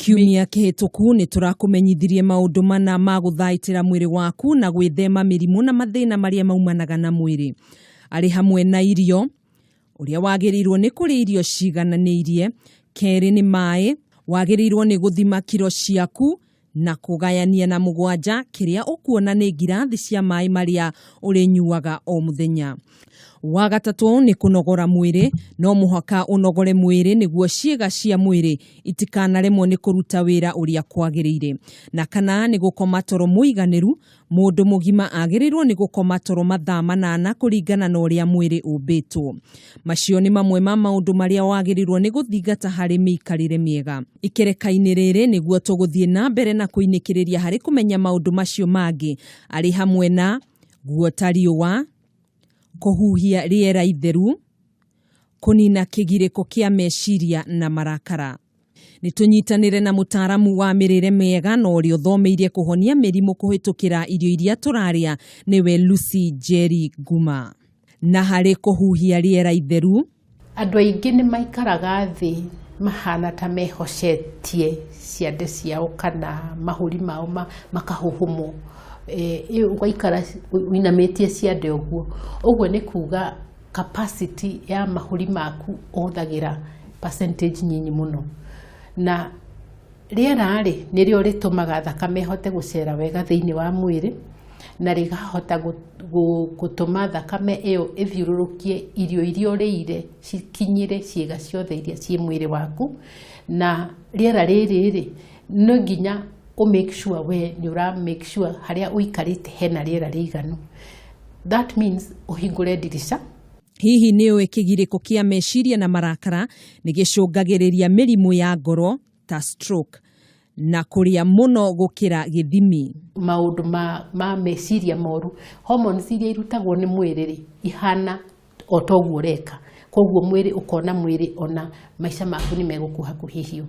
Kiumia kĩhĩtũku nĩ tũrakũmenyithirie maũndũ mana ma gũthaitĩra mwĩrĩ waku na gwĩthema mĩrimũ na mathĩna marĩa maumanaga na mwĩrĩ. Arĩ hamwe na irio, ũrĩa wagĩrĩirwo nĩ kũrĩa irio cigananĩirie, kerĩ nĩ maĩ, wagĩrĩirwo nĩ gũthima kiro ciaku na kũgayania na mũgwanja kĩrĩa ũkuona nĩ ngirathi cia maĩ marĩa ũrĩnyuaga o mũthenya. Wa gatatũ nĩ kũnogora mwĩrĩ, no mũhaka ũnogore mwĩrĩ nĩguo ciĩga cia mwĩrĩ itikanaremwo nĩ kũruta wĩra ũrĩa kwagĩrĩire. Na kana nĩ gũkoma toro mũiganĩru, Mũndũ mũgima agĩrĩirwo nĩ gũkoma toro mathaa manana kũringana na ũrĩa mwĩrĩ ũmbĩtwo. Macio nĩ mamwe ma maũndũ marĩa wagĩrĩirwo nĩ gũthingata harĩ mĩikarĩre mĩega. Ikereka-inĩ rĩrĩ nĩguo tũgũthiĩ na mbere na kũinĩkĩrĩria harĩ kũmenya maũndũ macio mangĩ arĩ hamwe na, guota riũa, kũhuhia rĩera itheru, kũnina kĩgirĩko kĩa meciria na marakara. Nĩ tũnyitanĩre na mũtaaramu wa mĩrĩre mĩega na ũrĩa ũthomeire kũhonia mĩrimũ kũhĩtũkĩra irio iria tũrarĩa nĩwe Lucy Njeri Nguma. Na harĩ kũhuhia rĩera itheru, Andũ aingĩ nĩ maikaraga thĩ mahana ta mehocetie ciande ciao kana mahũri mao makahũhũmwo. Ũgaikara ũinamĩtie ciande ũguo. Ũguo nĩ kuga capacity ya mahũri maku ũhũthagĩra percentage nyinyi mũno. Na rĩera rĩ, nĩrĩo rĩtũmaga thakame ĩhote gũcera wega thĩiniĩ wa mwĩrĩ, na rĩkahota gũtũma thakame ĩyo ĩthiũrũrũkie irio iria ũrĩire cikinyĩre ciĩga ciothe iria ciĩ mwĩrĩ waku. Na rĩera rĩrĩ rĩ, no nginya ũ make sure we nĩ ũra make sure harĩa ũikarĩte hena rĩera rĩiganu. That means ũhingũre ndirica. Hihi nĩ ũĩ kĩgirĩko kĩa meciria na marakara nĩ gĩcũngagĩrĩria mĩrimũ ya ngoro ta stroke na kũrĩa mũno gũkĩra gĩthimi? Maũndũ ma, ma meciria moru, hormones iria irutagwo nĩ mwĩrĩ rĩ, ihana o toguo ũreka. Koguo mwĩrĩ ũkona mwĩrĩ ona maica maku nĩ megũkuhakuhĩhio.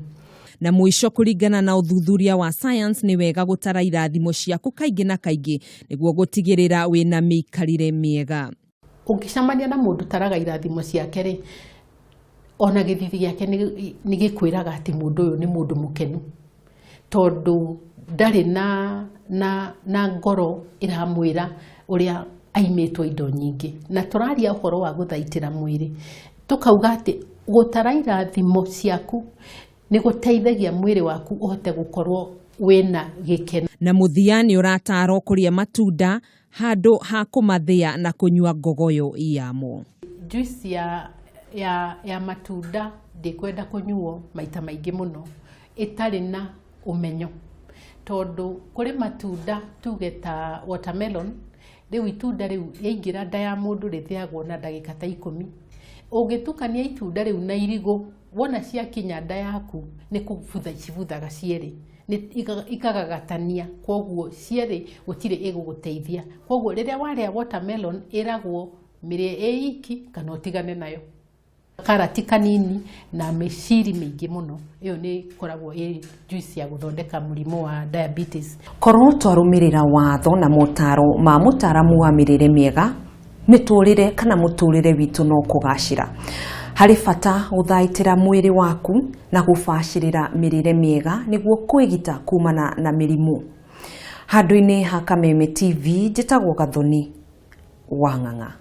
Na mũico kũringana na ũthuthuria wa science nĩ wega gũtara irathimo ciaku kaingĩ na kaingĩ nĩguo gũtigĩrĩra wĩna mĩikarĩre mĩega. Ũngĩcemania na mũndũ ũtaraga irathimo ciake rĩ, ona gĩthithi gĩake nĩ gĩkwĩraga atĩ mũndũ ũyũ nĩ mũndũ mũkenu. Tondũ ndarĩ na, na, na ngoro ĩramwĩra ũrĩa aimĩtwo indo nyingĩ. Na tũraria ũhoro wa gũthaitĩra mwĩrĩ, tũkauga atĩ gũtara irathimo ciaku nĩ gũteithagia mwĩrĩ waku ũhote gũkorwo wĩna gĩkeno. Na mũthia nĩ ũratarwo kũrĩa matunda handũ ha kũmathĩa na kũnyua ngogoyo yamo. Juice ya, ya, ya matunda ndĩkwenda kũnyuo maita maingĩ mũno ĩtarĩ na ũmenyo, tondũ kũrĩ matunda tuge ta watermelon, rĩu itunda rĩu rĩaingĩra nda ya mũndũ rĩthĩagwo na ndagĩka ta ikũmi. Ũngĩtukania itunda rĩu na irigũ, wona ciakinya nda yaku nĩ kũbutha cibuthaga cierĩ, ikagagatania, koguo cierĩ gũtirĩ ĩgũgũteithia. Koguo rĩrĩa warĩa watermelon ĩragwo mĩrĩe ĩ iki kana ũtigane nayo. Karati kanini na mĩciri mĩingĩ mũno, ĩyo nĩ ĩkoragwo ĩ juice ya gũthondeka mũrimũ wa diabetes. Korwo twarũmĩrĩra watho na motaro ma mũtaaramu wa mĩrĩre mĩega, mĩtũrĩre kana mũtũrĩre witũ no kũgacĩra. Harĩ bata gũthaitĩra mwĩrĩ waku na gũbacĩrĩra mĩrĩre mĩega nĩguo kwĩgita kumana na mĩrimũ. Handũ-inĩ ha Kameme TV, njĩtagwo Gathoni wa Ng'ang'a.